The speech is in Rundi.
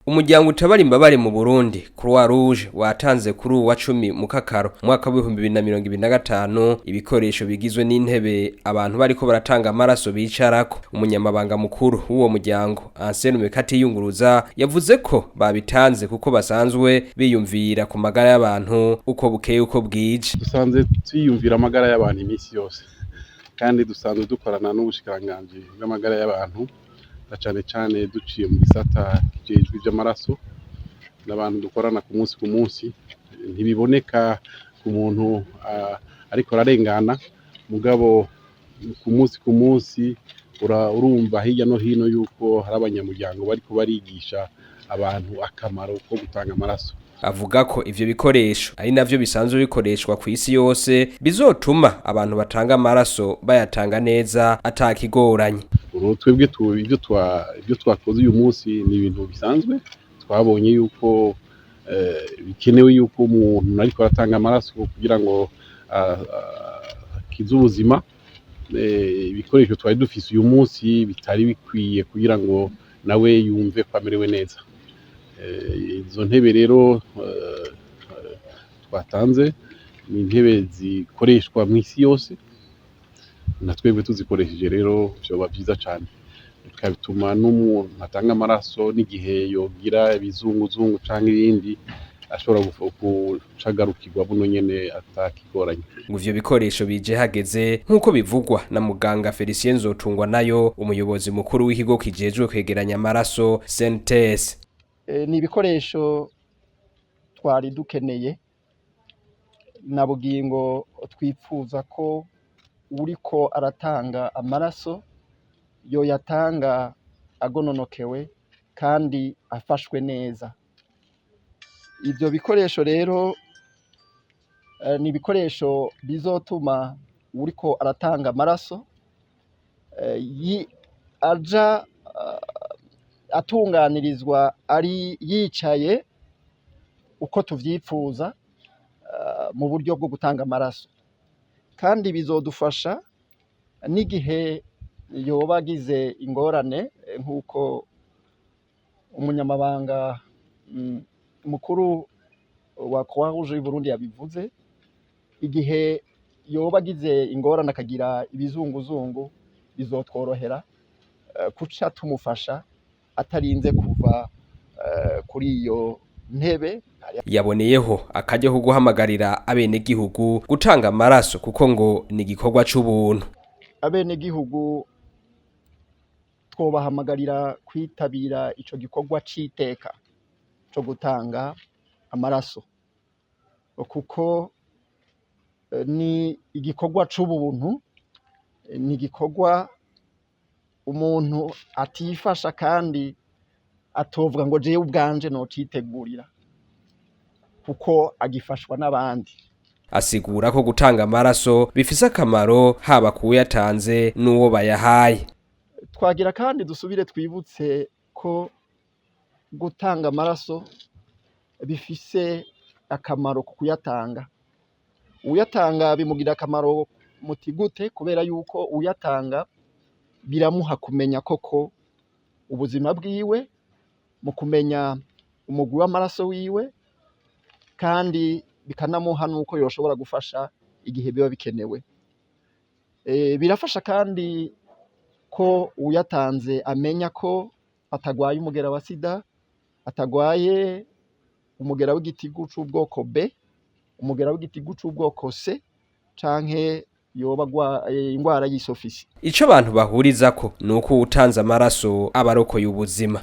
Umuryango utabara imbabare mu Burundi, Croix Rouge, watanze kuri uwa 10 Mukakaro umwaka wa 2025 ibikoresho bigizwe n'intebe abantu bariko baratanga amaraso bicarako. Umunyamabanga mukuru w'uwo muryango, Anselme Katiyunguruza, yavuze ko babitanze kuko basanzwe biyumvira ku magara y'abantu uko bukeye uko bwije. Dusanzwe twiyumvira amagara y'abantu iminsi yose, kandi dusanzwe dukorana n'ubushikiranganji bw'amagara y'abantu, na cane cane duciye mu gisata kijejwe ivy'amaraso n'abantu dukorana ku munsi ku munsi. Ntibiboneka ku muntu ariko ararengana, mugabo ku munsi ku munsi urumva hirya no hino yuko hari abanyamuryango bariko barigisha abantu akamaro ko gutanga amaraso. Avuga ko ivyo bikoresho ari navyo bisanzwe bikoreshwa ku isi yose, bizotuma abantu batanga amaraso bayatanga neza atakigoranye. Ubu twebwe ibyo twakoze uyu munsi ni ibintu bisanzwe. Twabonye yuko bikenewe yuko umuntu ariko aratanga amaraso kugira ngo akize ubuzima, ibikoresho twari dufise uyu munsi bitari bikwiye kugira ngo nawe yumve ko amerewe neza. Izo ntebe rero twatanze ni intebe zikoreshwa mw'isi yose, na twebwe tuzikoresheje rero vyoba vyiza cane, bikabituma n'umuntu atanga amaraso n'igihe yogira ibizunguzungu canke ibindi ashobora gucagarukirwa buno nyene atakigoranye. Ngo ivyo bikoresho bije hageze, nk'uko bivugwa na muganga Felicien Nzotungwa nayo, umuyobozi mukuru w'ikigo kijejwe kwegeranya amaraso, CNTS. Ni ibikoresho twari dukeneye na bugingo twipfuza ko uriko aratanga amaraso yoyatanga agononokewe kandi afashwe neza. Ivyo bikoresho rero ni ibikoresho bizotuma uriko aratanga amaraso aja atunganirizwa ari yicaye uko tuvyipfuza mu buryo bwo gutanga amaraso, kandi bizodufasha n'igihe yoba agize ingorane, nk'uko umunyamabanga mukuru wa Croix Rouge y'u Burundi yabivuze. Igihe yoba agize ingorane akagira ibizunguzungu, bizotworohera kuca tumufasha atarinze kuva kuri iyo ntebe. Yaboneyeho akaryo ko guhamagarira abenegihugu gutanga amaraso, kuko ngo ni igikorwa c'ubuntu. Abenegihugu twobahamagarira kwitabira ico gikorwa c'iteka co gutanga amaraso, kuko ni igikorwa c'ubuntu, ni igikorwa umuntu atifasha kandi atovuga ngo jewe ubwanje nocitegurira, kuko agifashwa n'abandi. Asigura ko gutanga amaraso bifise akamaro haba kuwuyatanze n'uwo bayahaye. Twagira kandi dusubire twibutse ko gutanga amaraso bifise akamaro ku kuyatanga. Uyatanga bimugirira akamaro muti gute? Kubera yuko uyatanga biramuha kumenya koko ubuzima bwiwe, mu kumenya umugwi w'amaraso wiwe, kandi bikanamuha nuko yoshobora gufasha igihe biba bikenewe. Birafasha kandi ko uyatanze amenya ko atagwaye umugera wa sida, atagwaye umugera w'igitigu c'ubwoko B, umugera w'igitigu c'ubwoko C, canke yoba agwaye ingwara y'isofisi. Ico abantu bahurizako nuko uwutanze amaraso aba arokoye ubuzima.